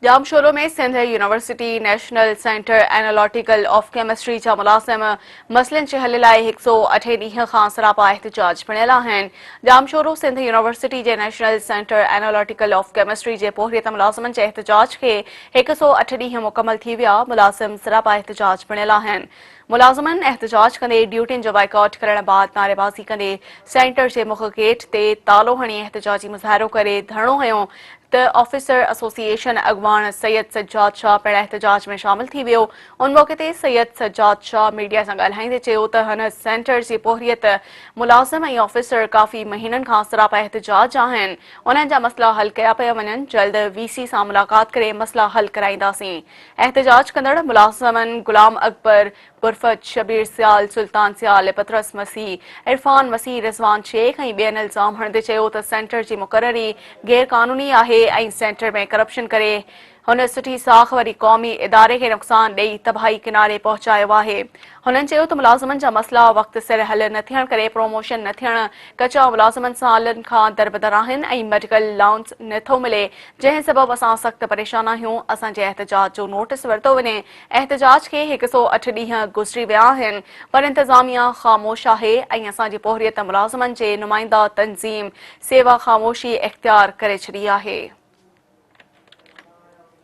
Jamshoro ۾ Sindh university national centre analytical of chemistry جا ملازم مسئلن جي حل لاء هڪ سئو اٺين ڏينهن کان سراپا احتجاج بڻيل آهن. ڄامشورو سنڌ يونيورسٽي جي national centre analytical of chemistry جي پورهيت ملازمن جي احتجاج کي هڪ سئو اٺ ڏينهن مڪمل ٿي ويا، ملازم سراپا احتجاج بڻيل آهن. ملازمن احتجاج ڪندي ڊيوٽين جو بائيڪاٽ ڪرڻ بعد نعريبازي ڪندي سينٽر جي مک گيٽ تي تالو هڻي احتجاجي مظاهرو ڪري ڌرڻو هنيو ته آفيسر ايسوسيئيشن اڳواڻ سيد سجاد شاهه پڻ احتجاج ۾ شامل ٿي ويو. ان موقعي تي سيد سجاد شاهه ميڊيا سان ڳالهائيندي چيو ته هن سينٽر جي پورهيت ملازم ۽ آفيسر ڪافي مهينن کان سراپا احتجاج آهن انهن جا مسئلا حل ڪيا پيا وڃن جلد وي سي سان ملاقات ڪري مسئلا حل ڪرائينداسين. احتجاج ڪندڙ ملازمن غلام اڪبر برفت، شبير سيال، سلطان سيال، پطرس مسيح، عرفان مسيح، رضوان شيخ ۽ ٻين الزام هڻندي چيو ته سينٽر جي مقرري غير قانوني آهي ۽ سينٽر ۾ ڪرپشن ڪري هن سٺي ساک واري قومي اداري کي نقصان ڏئي تباهي ڪناري پهچايو آهي. هنن چيو ته ملازمن جا مسئلا وقت سر حل نه ٿيڻ ڪري پروموشن نه ٿيڻ، ڪچا ملازمن سالن کان دربدر آهن ۽ ميڊيڪل الائونس نه ٿو ملي جنهن سبب اسان سخت پريشان آهيون، اسان جي احتجاج جو نوٽيس ورتو وڃي، احتجاج کي 108 ڏينهن گذري ويا آهن پر انتظاميا خاموش آهي ۽ اسان جي پورهيت ملازمن جي نمائنده تنظيم سيوا خاموشي اختيار ڪري ڇڏي آهي.